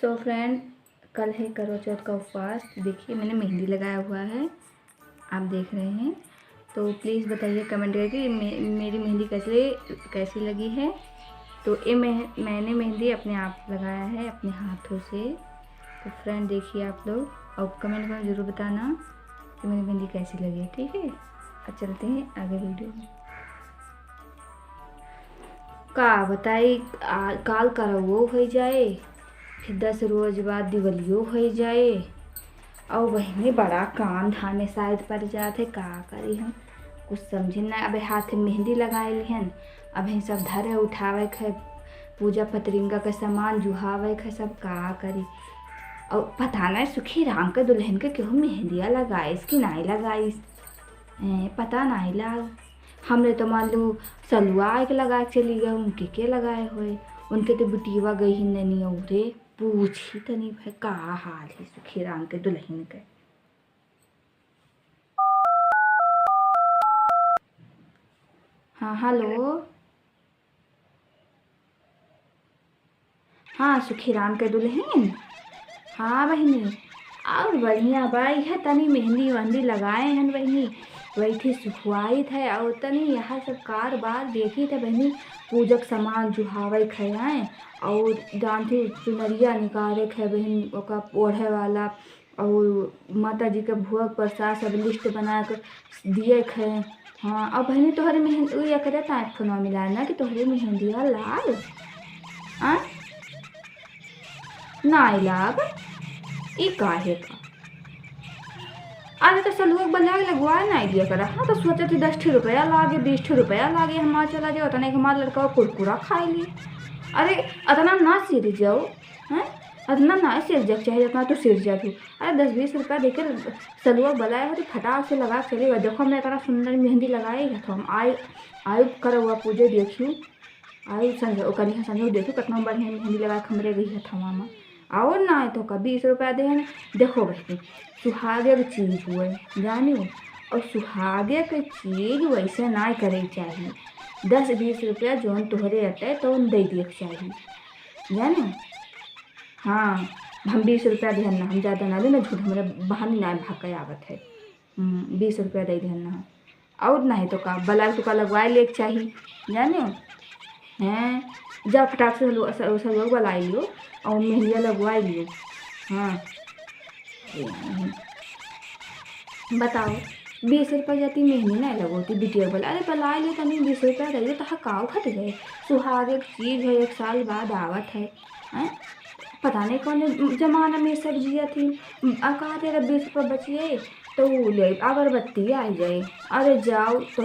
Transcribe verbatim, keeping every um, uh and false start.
So friend, कल है करवा चौथ का उपवास। देखिए, मैंने मेहंदी लगाया हुआ है, आप देख रहे हैं। तो please बताइए comment करके मे-, मेरी मेहंदी कैसे, कैसी लगी है। तो ये मैं, मैंने मेहंदी अपने आप लगाया है, अपने हाथों से। तो friend, देखिए आप लोग, और comment में ज़रूर बताना कि मेरी मेहंदी कैसी लगी है, ठीक है। अब चलते हैं आगे video में। का बताई, आ, काल करवो होइ जाए, फिर दस रोज बाद दिवलियो होइ जाए, और वही में बड़ा काम धामे साइत पड़ जात है। का करी हम, कुछ समझे ना। अबे हाथ में मेहंदी लगाए लिहन, अबे सब धरे उठावे के है, पूजा पतरिंगा के सामान जुहावे के है, सब का करी। और पता नहीं सुखी राम के दुल्हन के केहू मेहंदिया लगाइस कि नाई लगाइस, ए, पता नाई लाग। हमरे तो मान लो सलुआ एक लगा के चली गए, उनके के लगाए होए, उनके तो बिटिया गई ही नहीं, और रे पूछी तनी भाई का हाल है सुखी राम के दुल्हन के। हाँ, हेलो। हाँ, सुखी राम के दुल्हन। हाँ बहिनी, और बढ़िया बा, यह तनी मेहंदी वहंदी लगाए हन बहिनी, वही सुखवाइत है, और तनी यह सब कार बार देखी थे बहिनी, पूजक सामान जुहावे खयाए, और दांती चुनरिया निकाले खे बहिन, ओका ओढ़े वाला, और माता जी के भोग प्रसाद सब list बना के दिए खे। हाँ, अब बहिनी तोहरे मेहंदी, उ एकरे ताए फोनवा मिलाए ना कि तोहरे मेहंदिया लाल। आ? नाई लाग। ई काहे का? अरे तो सलुआ के बलाए लगवाए नाई दिया करा। हाँ, तो सोचे थी दस ठे रुपया लागे, बीस ठे रुपया लागे, हमार चला जाओ, तने हमार लड़का कुरकुरा खाए ली। अरे, अतना ना सिर जाओ, हैं? अतना ना सिर जा, चाहे जितना तू सिर जा तू। अरे, दस बीस रुपया देके सलुआ बलाए हो तो फटाक से लगा के चले गए। देखो, मैं इतना सुंदर मेहंदी लगाई है, तो हम आई, आई करो हुआ पूजे देखियो। आई संजो, ओकनी संजो देखियो, कितना बढ़िया मेहंदी लगा के हमरे गई है थवा में। और ना है तो का बीस रुपया दे है ना। देखो बहनी, सुहागे के चीज हुए, जानियो, और सुहागे के चीज वैसे ना करे के चाहिए। दस बीस रुपया जौन तोहरे अटे तो दे दिए के चाहिए, जानियो। हाँ, हम बीस रुपया दिहन ना, हम ज्यादा ना देना, झूठ हमरे बहाने ना भाग के आवत है। हम्म, बीस रुपया दे दिहन ना, और नहीं तो का, बलाए तो का लगवाए ले के चाही, जाने हो? हैं, जा फटाक से लो, स-, स-, लोग बलाए लियो और मेहंदिया लगवाए लियो। हाँ, बताओ, बीस रुपया जाती मेहंदी नहीं लगोती बिटिया बोला, अरे बलाए लियो तनी बीस रुपया दे दो, तहा काव घट गए, सुहाग एक चीज है, एक साल बाद आवत है। हैं? पता नहीं कौन जमाना में सब जिया थी। आ, कहा थे, अगर बीस रुपया बचिए तो ऊ ले अगरबत्ती आ जाए। अरे जाओ तो